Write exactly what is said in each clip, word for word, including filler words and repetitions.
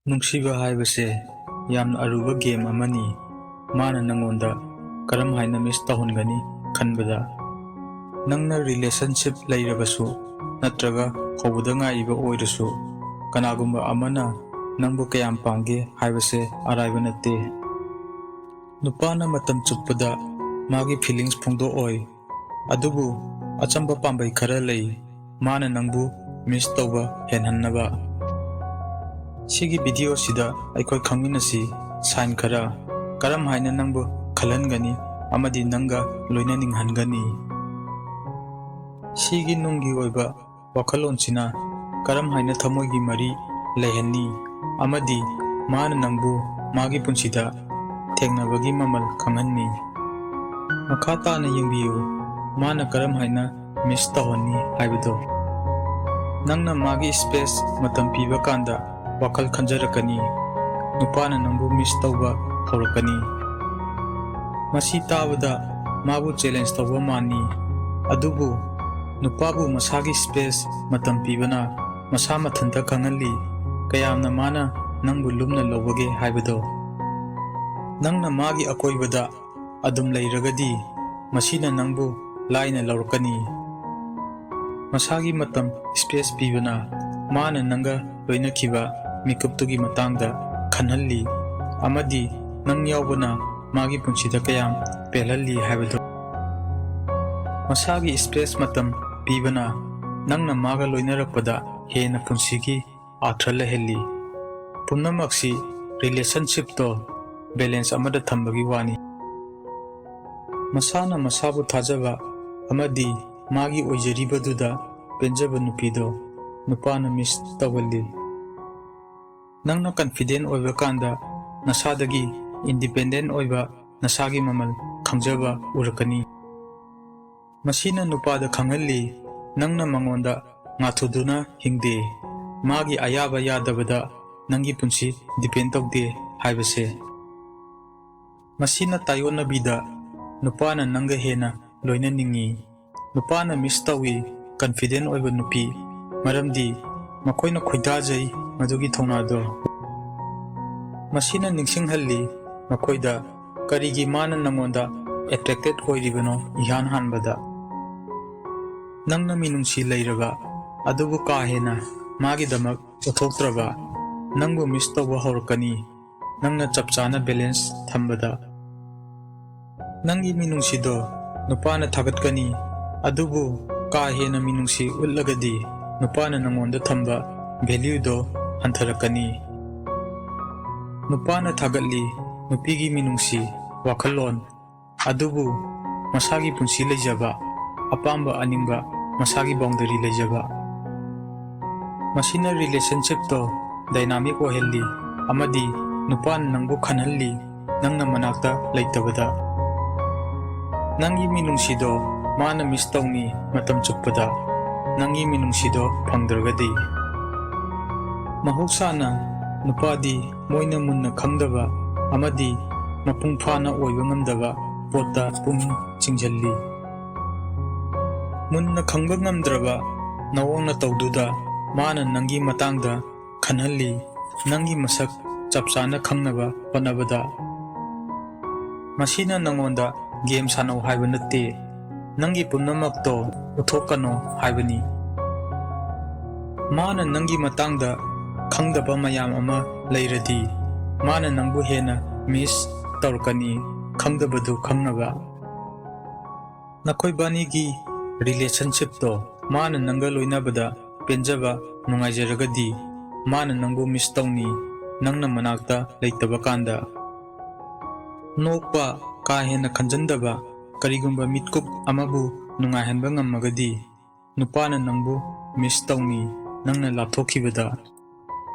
ꯅꯨꯡꯁꯤꯕ ꯍꯥꯏꯕꯁꯦ ꯌꯥꯝꯅ ꯑꯔꯨꯕ ꯒꯦꯝ ꯑꯃꯅꯤ꯫ ꯃꯥꯅ ꯅꯪꯉꯣꯟꯗ ꯀꯔꯝ ꯍꯥꯏꯅ ꯃꯤꯁ ꯇꯧꯍꯟꯒꯅꯤ ꯈꯟꯕꯗ, ꯅꯪꯅ ꯔꯤꯂꯦꯁꯟꯁꯤꯞ ꯂꯩꯔꯕꯁꯨ ꯅꯠꯇ꯭ꯔꯒ ꯍꯧꯕꯗ ꯉꯥꯏꯔꯤꯕ ꯑꯣꯏꯔꯁꯨ, ꯀꯅꯥꯒꯨꯝꯕ ꯑꯃꯅ ꯅꯪꯕꯨ ꯀꯌꯥꯝ ꯄꯥꯝꯒꯦ ꯍꯥꯏꯕꯁꯦ ꯑꯔꯥꯏꯕ ꯅꯠꯇꯦ꯫ ꯅꯨꯄꯥꯅ ꯃꯇꯝ ꯆꯨꯞꯄꯗ ꯃꯥꯒꯤ ꯐꯤꯂꯤꯡꯁ ꯐꯣꯡꯗꯣꯛꯑꯣꯏ, ꯑꯗꯨꯕꯨ ꯑꯆꯝꯕ ꯄꯥꯝꯕꯩ ꯈꯔ ꯂꯩ꯫ ꯃꯥꯅ ꯅꯪꯕꯨ ꯃꯤꯁ ꯇꯧꯕ ꯍꯦꯟꯍꯟꯅꯕ꯫ ꯁꯤꯒꯤ ꯚꯤꯗꯤꯑꯣꯁꯤꯗ ꯑꯩꯈꯣꯏ ꯈꯪꯃꯤꯟꯅꯁꯤ꯫ ꯁꯥꯏꯟ ꯈꯔ꯫ ꯀꯔꯝ ꯍꯥꯏꯅ ꯅꯪꯕꯨ ꯈꯜꯍꯟꯒꯅꯤ ꯑꯃꯗꯤ ꯅꯪꯒ ꯂꯣꯏꯅꯅꯤꯡꯍꯟꯒꯅꯤ? ꯁꯤꯒꯤ ꯅꯨꯡꯒꯤ ꯑꯣꯏꯕ ꯋꯥꯈꯜꯂꯣꯟꯁꯤꯅ ꯀꯔꯝ ꯍꯥꯏꯅ ꯊꯃꯣꯏꯒꯤ ꯃꯔꯤ ꯂꯩꯍꯟꯅꯤ ꯑꯃꯗꯤ ꯃꯥꯅ ꯅꯪꯕꯨ ꯃꯥꯒꯤ ꯄꯨꯟꯁꯤꯗ ꯊꯦꯡꯅꯕꯒꯤ ꯃꯃꯜ ꯈꯪꯍꯟꯅꯤ? ꯃꯈꯥ ꯇꯥꯅ ꯌꯦꯡꯕꯤꯌꯨ, ꯃꯥꯅ ꯀꯔꯝ ꯍꯥꯏꯅ ꯃꯤꯁ ꯇꯧꯍꯟꯅꯤ ꯍꯥꯏꯕꯗꯣ꯫ ꯅꯪꯅ ꯃꯥꯒꯤ ꯁ꯭ꯄꯦꯁ, ꯃꯇꯝ ꯄꯤꯕ ꯀꯥꯟꯗ ꯋꯥꯈꯜ ꯈꯟꯖꯔꯛꯀꯅꯤ꯫ ꯅꯨꯄꯥꯅ ꯅꯪꯕꯨ ꯃꯤꯁ ꯇꯧꯕ ꯍꯧꯔꯛꯀꯅꯤ꯫ ꯃꯁꯤ ꯇꯥꯕꯗ ꯃꯥꯕꯨ ꯆꯦꯂꯦꯟꯖ ꯇꯧꯕ ꯃꯥꯟꯅꯤ, ꯑꯗꯨꯕꯨ ꯅꯨꯄꯥꯕꯨ ꯃꯁꯥꯒꯤ ꯁ꯭ꯄꯦꯁ, ꯃꯇꯝ ꯄꯤꯕꯅ ꯃꯁꯥ ꯃꯊꯟꯇ ꯈꯪꯍꯜꯂꯤ ꯀꯌꯥꯝꯅ ꯃꯥꯅ ꯅꯪꯕꯨ ꯂꯨꯝꯅ ꯂꯧꯕꯒꯦ ꯍꯥꯏꯕꯗꯣ꯫ ꯅꯪꯅ ꯃꯥꯒꯤ ꯑꯀꯣꯏꯕꯗ ꯑꯗꯨꯝ ꯂꯩꯔꯒꯗꯤ, ꯃꯁꯤꯅ ꯅꯪꯕꯨ ꯂꯥꯏꯅ ꯂꯧꯔꯛꯀꯅꯤ꯫ ꯃꯁꯥꯒꯤ ꯃꯇꯝ, ꯁ꯭ꯄꯦꯁ ꯄꯤꯕꯅ ꯃꯥꯅ ꯅꯪꯒ ꯂꯣꯏꯅꯈꯤꯕ ꯃꯤꯀꯨꯞꯇꯨꯒꯤ ꯃꯇꯥꯡꯗ ꯈꯟꯍꯜꯂꯤ ꯑꯃꯗꯤ ꯅꯪ ꯌꯥꯎꯕꯅ ꯃꯥꯒꯤ ꯄꯨꯟꯁꯤꯗ ꯀꯌꯥꯝ ꯄꯦꯜꯍꯜꯂꯤ ꯍꯥꯏꯕꯗꯨ꯫ ꯃꯁꯥꯒꯤ ꯁ꯭ꯄꯦꯁ, ꯃꯇꯝ ꯄꯤꯕꯅ ꯅꯪꯅ ꯃꯥꯒ ꯂꯣꯏꯅꯔꯛꯄꯗ ꯍꯦꯟꯅ ꯄꯨꯟꯁꯤꯒꯤ ꯑꯥꯔꯊ ꯂꯩꯍꯜꯂꯤ꯫ ꯄꯨꯝꯅꯃꯛꯁꯤ ꯔꯤꯂꯦꯁꯟꯁꯤꯞꯇꯣ ꯕꯦꯂꯦꯟꯁ ꯑꯃꯗ ꯊꯝꯕꯒꯤ ꯋꯥꯅꯤ꯫ ꯃꯁꯥꯅ ꯃꯁꯥꯕꯨ ꯊꯥꯖꯕ ꯑꯃꯗꯤ ꯃꯥꯒꯤ ꯑꯣꯏꯖꯔꯤꯕꯗꯨꯗ ꯄꯦꯟꯖꯕ ꯅꯨꯄꯤꯗꯣ ꯅꯨꯄꯥꯅ ꯃꯤꯁ ꯇꯧꯒꯜꯂꯤ꯫ ꯅꯪꯅ ꯀꯟꯐꯤꯗꯦꯟ ꯑꯣꯏꯕ ꯀꯥꯟꯗ ꯅꯁꯥꯗꯒꯤ ꯏꯟꯗꯤꯄꯦꯟꯗꯦꯟ ꯑꯣꯏꯕ ꯅꯁꯥꯒꯤ ꯃꯃꯜ ꯈꯪꯖꯕ ꯎꯔꯛꯀꯅꯤ꯫ ꯃꯁꯤꯅ ꯅꯨꯄꯥꯗ ꯈꯪꯍꯜꯂꯤ, ꯅꯪꯅ ꯃꯉꯣꯟꯗ ꯉꯥꯊꯨꯗꯨꯅ ꯍꯤꯡꯗꯦ, ꯃꯥꯒꯤ ꯑꯌꯥꯕ ꯌꯥꯗꯕꯗ ꯅꯪꯒꯤ ꯄꯨꯟꯁꯤ ꯗꯤꯄꯦꯟ ꯇꯧꯗꯦ ꯍꯥꯏꯕꯁꯦ꯫ ꯃꯁꯤꯅ ꯇꯥꯏꯑꯣꯟꯅꯕꯤꯗ ꯅꯨꯄꯥꯅ ꯅꯪꯒ ꯍꯦꯟꯅ ꯂꯣꯏꯅꯅꯤꯡꯏ꯫ ꯅꯨꯄꯥꯅ ꯃꯤꯁ ꯇꯧꯏ ꯀꯟꯐꯤꯗꯦꯟ ꯑꯣꯏꯕ ꯅꯨꯄꯤ, ꯃꯔꯝꯗꯤ ꯃꯈꯣꯏꯅ ꯈꯣꯏꯗꯥꯖꯩ ꯃꯗꯨꯒꯤ ꯊꯧꯅꯥꯗꯣ꯫ ꯃꯁꯤꯅ ꯅꯤꯡꯁꯤꯡꯍꯜꯂꯤ ꯃꯈꯣꯏꯗ ꯀꯔꯤꯒꯤ ꯃꯥꯅ ꯅꯪꯉꯣꯟꯗ attracted ꯑꯣꯏꯔꯤꯕꯅꯣ꯫ ꯏꯍꯥꯟ ꯍꯥꯟꯕꯗ, ꯅꯪꯅ ꯃꯤꯅꯨꯡꯁꯤ ꯂꯩꯔꯕ ꯑꯗꯨꯕꯨ ꯀꯥ ꯍꯦꯟꯅ ꯃꯥꯒꯤꯗꯃꯛ ꯎꯠꯊꯣꯛꯇ꯭ꯔꯕ ꯅꯪꯕꯨ miss ꯇꯧꯕ ꯍꯧꯔꯛꯀꯅꯤ, ꯅꯪꯅ ꯆꯞ ꯆꯥꯅ balance ꯊꯝꯕꯗ꯫ ꯅꯪꯒꯤ ꯃꯤꯅꯨꯡꯁꯤꯗꯣ ꯅꯨꯄꯥꯅ ꯊꯥꯒꯠꯀꯅꯤ, ꯑꯗꯨꯕꯨ ꯀꯥ ꯍꯦꯟꯅ ꯃꯤꯅꯨꯡꯁꯤ ꯎꯠꯂꯒꯗꯤ ꯅꯨꯄꯥꯅ ꯅꯪꯉꯣꯟꯗ ꯊꯝꯕ valueꯗꯣ ꯍꯟꯊꯔꯛꯀꯅꯤ꯫ ꯅꯨꯄꯥꯅ ꯊꯥꯒꯠꯂꯤ ꯅꯨꯄꯤꯒꯤ ꯃꯤꯅꯨꯡꯁꯤ, ꯋꯥꯈꯜꯂꯣꯟ, ꯑꯗꯨꯕꯨ ꯃꯁꯥꯒꯤ ꯄꯨꯟꯁꯤ ꯂꯩꯖꯕ, ꯑꯄꯥꯝꯕ ꯑꯅꯤꯡꯕ, ꯃꯁꯥꯒꯤ boundary ꯂꯩꯖꯕ꯫ ꯃꯁꯤꯅ relationshipꯇꯣ dynamic ꯑꯣꯏꯍꯜꯂꯤ ꯑꯃꯗꯤ ꯅꯨꯄꯥꯅ ꯅꯪꯕꯨ ꯈꯟꯍꯜꯂꯤ, ꯅꯪꯅ ꯃꯅꯥꯛꯇ ꯂꯩꯇꯕꯗ꯫ ꯅꯪꯒꯤ ꯃꯤꯅꯨꯡꯁꯤꯗꯣ ꯃꯥꯅ miss ꯇꯧꯅꯤ ꯃꯇꯝ ꯆꯨꯞꯄꯗ, ꯅꯪꯒꯤ ꯃꯤꯅꯨꯡꯁꯤꯗꯣ ꯐꯪꯗ꯭ꯔꯒꯗꯤ꯫ ꯃꯍꯧꯁꯥꯅ ꯅꯨꯄꯥꯗꯤ ꯃꯣꯏꯅ ꯃꯨꯟꯅ ꯈꯪꯗꯕ ꯑꯃꯗꯤ ꯃꯄꯨꯡ ꯐꯥꯅ ꯑꯣꯏꯕ ꯉꯝꯗꯕ ꯄꯣꯠꯇ ꯄꯨꯛꯅꯤꯡ ꯆꯤꯡꯁꯤꯜꯂꯤ꯫ ꯃꯨꯟꯅ ꯈꯪꯕ ꯉꯝꯗ꯭ꯔꯕ ꯅꯑꯣꯡ ꯅꯇꯧꯗꯨꯗ ꯃꯥꯅ ꯅꯪꯒꯤ ꯃꯇꯥꯡꯗ ꯈꯟꯍꯜꯂꯤ, ꯅꯪꯒꯤ ꯃꯁꯛ ꯆꯞ ꯆꯥꯅ ꯈꯪꯅꯕ ꯍꯣꯠꯅꯕꯗ꯫ ꯃꯁꯤꯅ ꯅꯉꯣꯟꯗ game ꯁꯥꯟꯅꯧ ꯍꯥꯏꯕ ꯅꯠꯇꯦ, ꯅꯪꯒꯤ ꯄꯨꯝꯅꯃꯛꯇꯣ ꯎꯠꯊꯣꯛꯀꯅꯨ ꯍꯥꯏꯕꯅꯤ꯫ ꯃꯥꯅ ꯅꯪꯒꯤ ꯃꯇꯥꯡꯗ ꯈꯪꯗꯕ ꯃꯌꯥꯝ ꯑꯃ ꯂꯩꯔꯗꯤ, ꯃꯥꯅ ꯅꯪꯕꯨ ꯍꯦꯟꯅ miss ꯇꯧꯔꯛꯀꯅꯤ, ꯈꯪꯗꯕꯗꯨ ꯈꯪꯅꯕ꯫ ꯅꯈꯣꯏꯕꯥꯅꯤꯒꯤ relationshipꯇꯣ ꯃꯥꯅ ꯅꯪꯒ ꯂꯣꯏꯅꯕꯗ ꯄꯦꯟꯖꯕ, ꯅꯨꯡꯉꯥꯏꯖꯔꯒꯗꯤ, ꯃꯥꯅ ꯅꯪꯕꯨ miss ꯇꯧꯅꯤ, ꯅꯪꯅ ꯃꯅꯥꯛꯇ ꯂꯩꯇꯕ ꯀꯥꯟꯗ꯫ ꯅꯣꯛꯄ, ꯀꯥ ꯍꯦꯟꯅ ꯈꯟꯖꯟꯗꯕ, ꯀꯔꯤꯒꯨꯝꯕ ꯃꯤꯠꯀꯨꯞ ꯑꯃꯕꯨ ꯅꯨꯡꯉꯥꯏꯍꯟꯕ ꯉꯝꯃꯒꯗꯤ, ꯅꯨꯄꯥꯅ ꯅꯪꯕꯨ miss ꯇꯧꯅꯤ, ꯅꯪꯅ ꯂꯥꯞꯊꯣꯛꯈꯤꯕꯗ꯫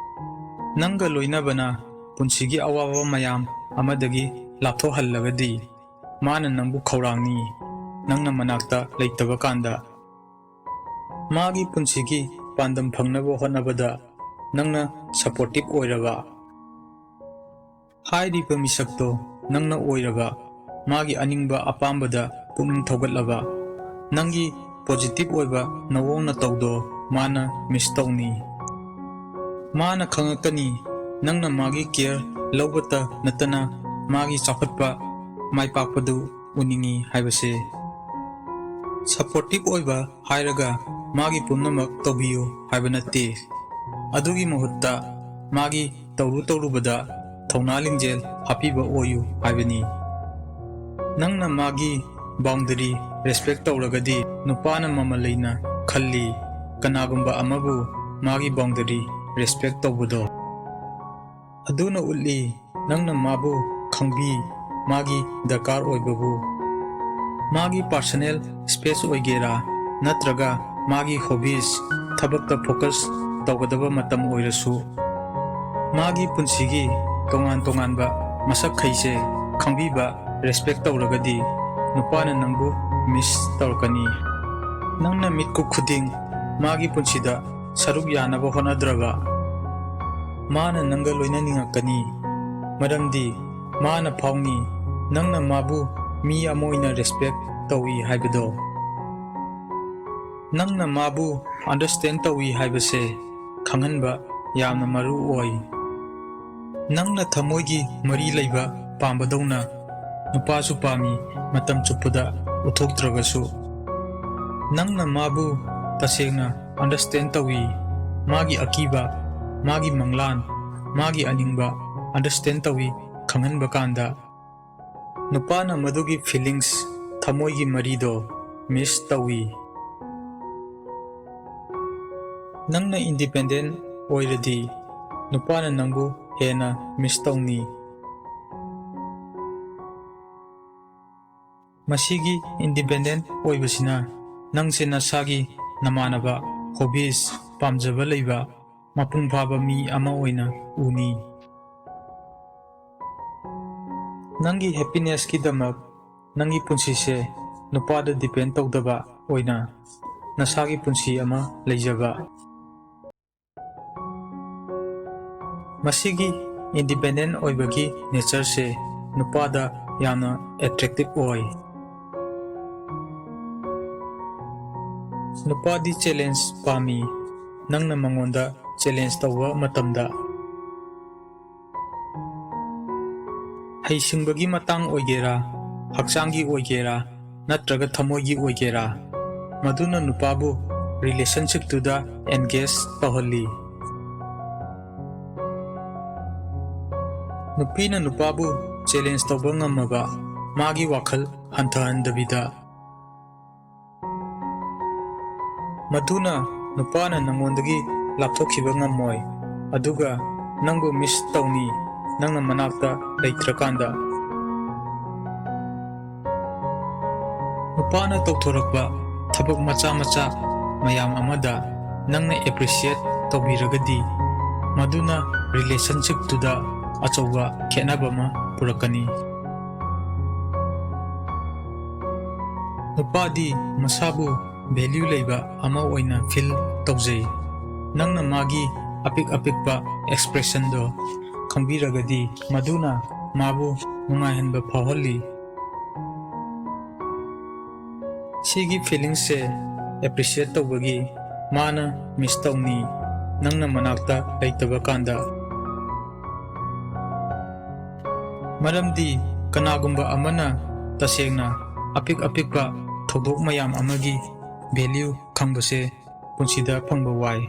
ꯅꯪꯒ ꯂꯣꯏꯅꯕꯅ ꯄꯨꯟꯁꯤꯒꯤ ꯑꯋꯥꯕ ꯃꯌꯥꯝ ꯑꯃꯗꯒꯤ ꯂꯥꯞꯊꯣꯛꯍꯜꯂꯒꯗꯤ, ꯃꯥꯅ ꯅꯪꯕꯨ ꯈꯧꯔꯥꯡꯅꯤ, ꯅꯪꯅ ꯃꯅꯥꯛꯇ ꯂꯩꯇꯕ ꯀꯥꯟꯗ꯫ ꯃꯥꯒꯤ ꯄꯨꯟꯁꯤꯒꯤ ꯄꯥꯟꯗꯝ ꯐꯪꯅꯕ ꯍꯣꯠꯅꯕꯗ ꯅꯪꯅ supportive ꯑꯣꯏꯔꯕ, ꯍꯥꯏꯔꯤꯕ ꯃꯤꯁꯛꯇꯣ ꯅꯪꯅ ꯑꯣꯏꯔꯕ, ꯃꯥꯒꯤ ꯑꯅꯤꯡꯕ ꯑꯄꯥꯝꯕꯗ ꯄꯨꯛꯅꯤꯡ ꯊꯧꯒꯠꯂꯕ, ꯅꯪꯒꯤ positive ꯑꯣꯏꯕ ꯅꯑꯣꯡ ꯅꯇꯧꯗꯣ ꯃꯥꯅ miss ꯇꯧꯅꯤ꯫ ꯃꯥꯅ ꯈꯪꯉꯛꯀꯅꯤ ꯅꯪꯅ ꯃꯥꯒꯤ care ꯂꯧꯕꯇ ꯅꯠꯇꯅ ꯃꯥꯒꯤ ꯆꯥꯎꯈꯠꯄ, ꯃꯥꯏ ꯄꯥꯛꯄꯗꯨ ꯎꯅꯤꯡꯏ ꯍꯥꯏꯕꯁꯦ꯫ Supportive ꯑꯣꯏꯕ ꯍꯥꯏꯔꯒ ꯃꯥꯒꯤ ꯄꯨꯝꯅꯃꯛ ꯇꯧꯕꯤꯌꯨ ꯍꯥꯏꯕ ꯅꯠꯇꯦ꯫ ꯑꯗꯨꯒꯤ ꯃꯍꯨꯠꯇ ꯃꯥꯒꯤ ꯇꯧꯔꯨ ꯇꯧꯔꯨꯕꯗ ꯊꯧꯅꯥ ꯂꯤꯡꯖꯦꯜ ꯍꯥꯞꯄꯤꯕ ꯑꯣꯏꯌꯨ ꯍꯥꯏꯕꯅꯤ꯫ ꯅꯪꯅ ꯃꯥꯒꯤ boundary respect ꯇꯧꯔꯒꯗꯤ ꯅꯨꯄꯥꯅ ꯃꯃꯜ ꯂꯩꯅ ꯈꯜꯂꯤ꯫ ꯀꯅꯥꯒꯨꯝꯕ ꯑꯃꯕꯨ ꯃꯥꯒꯤ boundary respect ꯇꯧꯕꯗꯣ꯫ ꯑꯗꯨꯅ ꯎꯠꯂꯤ ꯅꯪꯅ ꯃꯥꯕꯨ ꯈꯪꯕꯤ, ꯃꯥꯒꯤ ꯗꯔꯀꯥꯔ ꯑꯣꯏꯕꯕꯨ꯫ ꯃꯥꯒꯤ personal space ꯑꯣꯏꯒꯦꯔꯥ ꯅꯠꯇ꯭ꯔꯒ ꯃꯥꯒꯤ hobbies, ꯊꯕꯛꯇ focus ꯇꯧꯒꯗꯕ ꯃꯇꯝ ꯑꯣꯏꯔꯁꯨ, ꯃꯥꯒꯤ ꯄꯨꯟꯁꯤꯒꯤ ꯇꯣꯉꯥꯟ ꯇꯣꯉꯥꯟꯕ ꯃꯁꯛꯈꯩꯁꯦ ꯈꯪꯕꯤꯕ, respect ꯇꯧꯔꯒꯗꯤ ꯅꯨꯄꯥꯅ ꯅꯪꯕꯨ miss ꯇꯧꯔꯛꯀꯅꯤ꯫ ꯅꯪꯅ ꯃꯤꯠꯀꯨꯞ ꯈꯨꯗꯤꯡ ꯃꯥꯒꯤ ꯄꯨꯟꯁꯤꯗ ꯁꯔꯨꯛ ꯌꯥꯅꯕ ꯍꯣꯠꯅꯗ꯭ꯔꯕ, ꯃꯥꯅ ꯅꯪꯒ ꯂꯣꯏꯅꯅꯤꯡꯉꯛꯀꯅꯤ꯫ ꯃꯔꯝꯗꯤ ꯃꯥꯅ ꯐꯥꯎꯅꯤ ꯅꯪꯅ ꯃꯥꯕꯨ ꯃꯤ ꯑꯃ ꯑꯣꯏꯅ respect ꯇꯧꯏ ꯍꯥꯏꯕꯗꯣ꯫ ꯅꯪꯅ ꯃꯥꯕꯨ understand ꯇꯧꯏ ꯍꯥꯏꯕꯁꯦ ꯈꯪꯍꯟꯕ ꯌꯥꯝꯅ ꯃꯔꯨ ꯑꯣꯏ꯫ ꯅꯪꯅ ꯊꯃꯣꯏꯒꯤ ꯃꯔꯤ ꯂꯩꯕ ꯄꯥꯝꯕꯗꯧꯅ ꯅꯨꯄꯥꯁꯨ ꯄꯥꯝꯃꯤ, ꯃꯇꯝ ꯆꯨꯞꯄꯗ ꯎꯠꯊꯣꯛꯇ꯭ꯔꯒꯁꯨ꯫ ꯅꯪꯅ ꯃꯥꯕꯨ ꯇꯁꯦꯡꯅ understand ꯇꯧꯏ, ꯃꯥꯒꯤ ꯑꯀꯤꯕ, ꯃꯥꯒꯤ ꯃꯪꯂꯥꯟ, ꯃꯥꯒꯤ ꯑꯅꯤꯡꯕ understand ꯇꯧꯏ ꯈꯪꯍꯟꯕ ꯀꯥꯟꯗ, ꯅꯨꯄꯥꯅ ꯃꯗꯨꯒꯤ feelings, ꯊꯃꯣꯏꯒꯤ ꯃꯔꯤꯗꯣ miss ꯇꯧꯏ꯫ ꯅꯪꯅ independent ꯑꯣꯏꯔꯗꯤ ꯅꯨꯄꯥꯅ ꯅꯪꯕꯨ ꯍꯦꯟꯅ miss ꯇꯧꯅꯤ꯫ ꯃꯁꯤꯒꯤ independent ꯑꯣꯏꯕꯁꯤꯅ ꯅꯪꯁꯦ ꯅꯁꯥꯒꯤ ꯅꯃꯥꯟꯅꯕ, hobbies, ꯄꯥꯝꯖꯕ ꯂꯩꯕ, ꯃꯄꯨꯡ ꯐꯥꯕ ꯃꯤ ꯑꯃ ꯑꯣꯏꯅ ꯎꯅꯤ꯫ ꯅꯪꯒꯤ happinessꯀꯤꯗꯃꯛ ꯅꯪꯒꯤ ꯄꯨꯟꯁꯤꯁꯦ ꯅꯨꯄꯥꯗ depend ꯇꯧꯗꯕ ꯑꯣꯏꯅ ꯅꯁꯥꯒꯤ ꯄꯨꯟꯁꯤ ꯑꯃ ꯂꯩꯖꯕ꯫ ꯃꯁꯤꯒꯤ independent ꯑꯣꯏꯕꯒꯤ natureꯁꯦ ꯅꯨꯄꯥꯗ ꯌꯥꯝꯅ attractive ꯑꯣꯏ꯫ ꯅꯨꯄꯥꯗꯤ challenge ꯄꯥꯝꯃꯤ, ꯅꯪꯅ ꯃꯉꯣꯟꯗ challenge ꯇꯧꯕ ꯃꯇꯝꯗ꯫ ꯍꯩꯁꯤꯡꯕꯒꯤ ꯃꯇꯥꯡ ꯑꯣꯏꯒꯦꯔꯥ, ꯍꯛꯆꯥꯡꯒꯤ ꯑꯣꯏꯒꯦꯔꯥ, ꯅꯠꯇ꯭ꯔꯒ ꯊꯃꯣꯏꯒꯤ ꯑꯣꯏꯒꯦꯔꯥ, ꯃꯗꯨꯅ ꯅꯨꯄꯥꯕꯨ relationship ꯇꯨꯗ engage ꯇꯧꯍꯜꯂꯤ꯫ ꯅꯨꯄꯤꯅ ꯅꯨꯄꯥꯕꯨ challenge ꯇꯧꯕ ꯉꯝꯃꯕ, ꯃꯥꯒꯤ ꯋꯥꯈꯜ ꯍꯟꯊꯍꯟꯗꯕꯤꯗ, ꯃꯗꯨꯅ ꯅꯨꯄꯥꯅ ꯅꯉꯣꯟꯗꯒꯤ ꯂꯥꯞꯊꯣꯛꯈꯤꯕ ꯉꯝꯃꯣꯏ, ꯑꯗꯨꯒ ꯅꯪꯕꯨ miss ꯇꯧꯅꯤ, ꯅꯪꯅ ꯃꯅꯥꯛꯇ ꯂꯩꯇ꯭ꯔꯀꯥꯟꯗ꯫ ꯅꯨꯄꯥꯅ ꯇꯧꯊꯣꯔꯛꯄ ꯊꯕꯛ ꯃꯆꯥ ꯃꯆꯥ ꯃꯌꯥꯝ ꯑꯃꯗ ꯅꯪꯅ appreciate ꯇꯧꯕꯤꯔꯒꯗꯤ, ꯃꯗꯨꯅ relationship ꯇꯨꯗ ꯑꯆꯧꯕ ꯈꯦꯠꯅꯕ ꯑꯃ ꯄꯨꯔꯛꯀꯅꯤ꯫ ꯅꯨꯄꯥꯗꯤ ꯃꯁꯥꯕꯨ value ꯂꯩꯕ ꯑꯃ ꯑꯣꯏꯅ feel ꯇꯧꯖꯩ꯫ ꯅꯪꯅ ꯃꯥꯒꯤ ꯑꯄꯤꯛ ꯑꯄꯤꯛꯄ expression ꯗꯣ ꯈꯪꯕꯤꯔꯒꯗꯤ, ꯃꯗꯨꯅ ꯃꯥꯕꯨ ꯅꯨꯡꯉꯥꯏꯍꯟꯕ ꯐꯥꯎꯍꯜꯂꯤ꯫ ꯁꯤꯒꯤ feeling ꯁꯦ appreciate ꯇꯧꯕꯒꯤ ꯃꯥꯅ miss ꯇꯧꯅꯤ, ꯅꯪꯅ ꯃꯅꯥꯛꯇ ꯂꯩꯇꯕ ꯀꯥꯟꯗ꯫ ꯃꯔꯝꯗꯤ ꯀꯅꯥꯒꯨꯝꯕ ꯑꯃꯅ ꯇꯁꯦꯡꯅ ꯑꯄꯤꯛ ꯑꯄꯤꯛꯄ ꯊꯧꯗꯣꯛ ꯃꯌꯥꯝ ꯑꯃꯒꯤ value ꯈꯪꯕꯁꯦ ꯄꯨꯟꯁꯤꯗ ꯐꯪꯕ ꯋꯥꯏ꯫